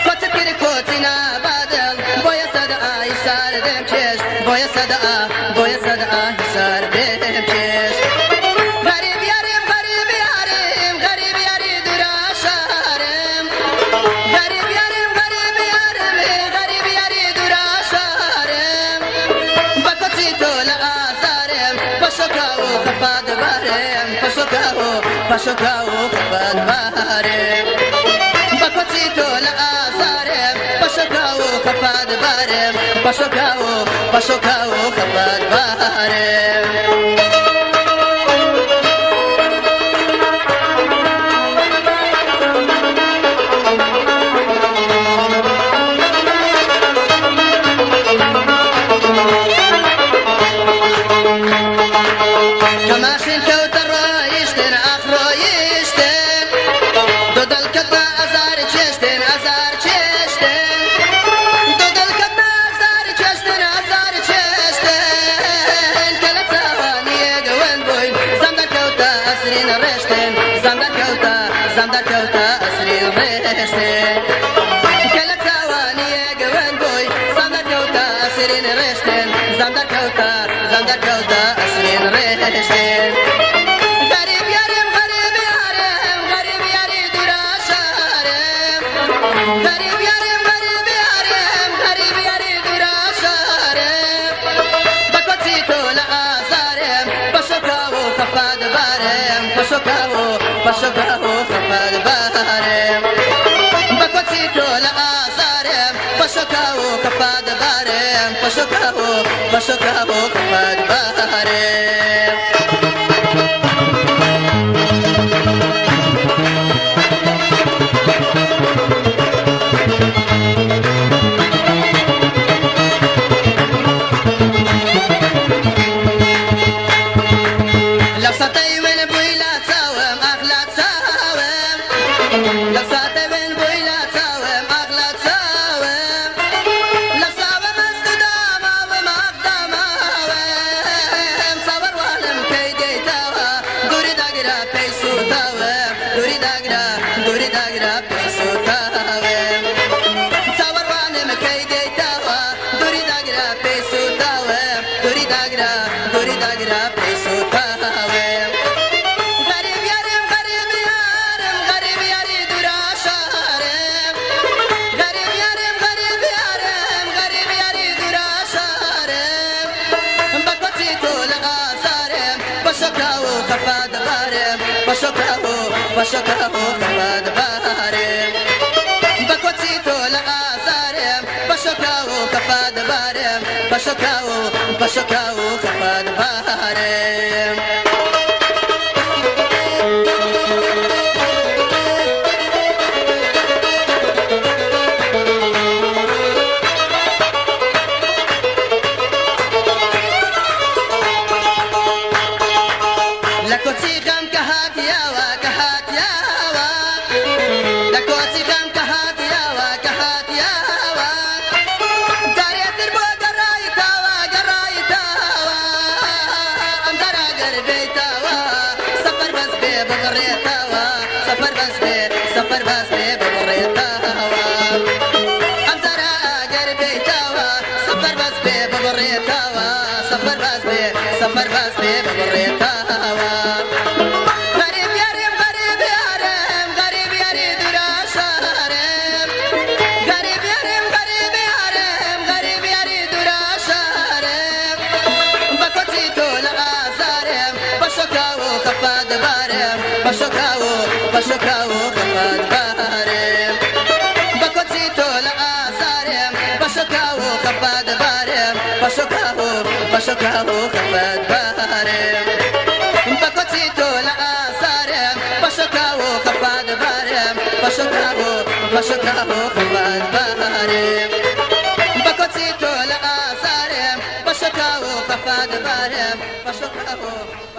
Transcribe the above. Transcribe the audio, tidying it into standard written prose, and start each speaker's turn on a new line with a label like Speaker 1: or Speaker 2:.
Speaker 1: کۆچت کرد کۆچی نابادڵ بۆیە سەدئای ساردم چێشت بۆیە سەدئا بۆیە سەدئای ساردم چێشت غەریب یارم غەریب یارم غەریب یاری دوورا شارم غەریب یارم غەریب یارم غەریب یاری دوورا شارم بە کۆچی تۆ لە ئازارم پەشۆکاو و خەفەتبارم پەشۆکاو و پەشۆکاو و خەفەتبارم بە کۆچی تۆ لە ئازارم پەشۆکاو و خەفەتبارم پەشۆکاو و پەشۆکاو و خەفەتبارم. کە ماشین کەوتە ڕۆیشتن ئاخ ڕۆیشتن دوو دڵ کەوتمە ئازار چێشتن ئازار چێشتن دوو دڵ کەوتمە ئازار چێشتن ئازار چێشتن کە لە چاوانیەک ون بووین زام دەرکەوتە ئەسرین ڕێشتن زام دەرکەوتە زام دەرکەوتە ئەسرین ڕێشتن کە لە چاوانیەک ون بووی زام دەرکەوتە ئەسرین ڕێشتن زام دەرکەوتە زام دەرکەوتە ئەسرین ڕێشتن غەریب یارم غەریب یارم غەریب یاری دوورا شارم غەریب یارم غەریب یارم غەریب یاری دوورا شارم بە کۆچی تۆ لە ئازارم پەشۆکاو و خەفەتبارم پەشۆکاو و پەشۆکاو و خەفەتبارم بە کۆچی تۆ لە ئازارم پەشۆکاو و خەفەتبارم پەشۆکاو و پەشۆکاو و خەفەتبارم. لەو ساتەی ون بووی لە چاوم ئاخ لە چاوم لەو ساتەی ون بووی لە چاوم ئاخ لە چاوم لە چاوم ئەست و داماوم ئاخ داماوم چاوەڕوانم کەی دێیتەوە دووری داگرە پێی سووتاوم دووری داگرە دووری داگرە پێی سووتاوم چاوەڕوانم کەی دێیتەوە دووری داگرە پێی سووتاوم دووری داگرە دووری داگرە پێی سووتاوم غەریب یارم غەریب یارم غەریب یاری دوورا شارم غەریب یارم غەریب یارم غەریب یاری دوورا شارم بە کۆچی تۆ لە ئازارم پەشۆکاو و خەفەتبارم پەشۆکاو و پەشۆکاو و خەفەتبارم بە کۆچی تۆ لە ئازارم پەشۆکاو و خەفەتبارم پەشۆکاو و پەشۆکاو و خەفەتبارم. لە کۆچی غەم کە هاتیەوە کە هاتیەوە لە کۆچی غەم کە هاتیەوە کە هاتیەوە جارێتر بۆ گەڕایتەوە گەڕایتەوە ئەم جارە گەر بێیتەوە سەفەر بەس بێ ببڕێتەوە سەفەر بەس بێ سەفەر بەس بێ ببڕێتەوە ئەم جارە ئەگەر بێیتەوە سەفەر بەس بێ ببڕێتەوە سەفەر بەس بێ سەفەر بەس بێ ببڕێتەوە غەریب یارم غەریب یارم غەریب یاری دوورا شارم غەریب یارم غەریب یارم غەریب یاری دوورا شارم بە کۆچی تۆ لە ئازارم پەشۆکاو و خەفەتبارم پەشۆکاو و پەشۆکاو و خەفەتبارم بە کۆچی تۆ لە ئازارم پەشۆکاو و خەفەتبارم پەشۆکاو و پەشۆکاو و خەفەتبارم بە کۆچی تۆ لە ئازارم پەشۆکاو و خەفەتبارم پەشۆکاو و پەشۆکاو و خەفەتبارم بە کۆچی تۆ لە ئازارم پەشۆکاو و خەفەتبارم پەشۆکاو و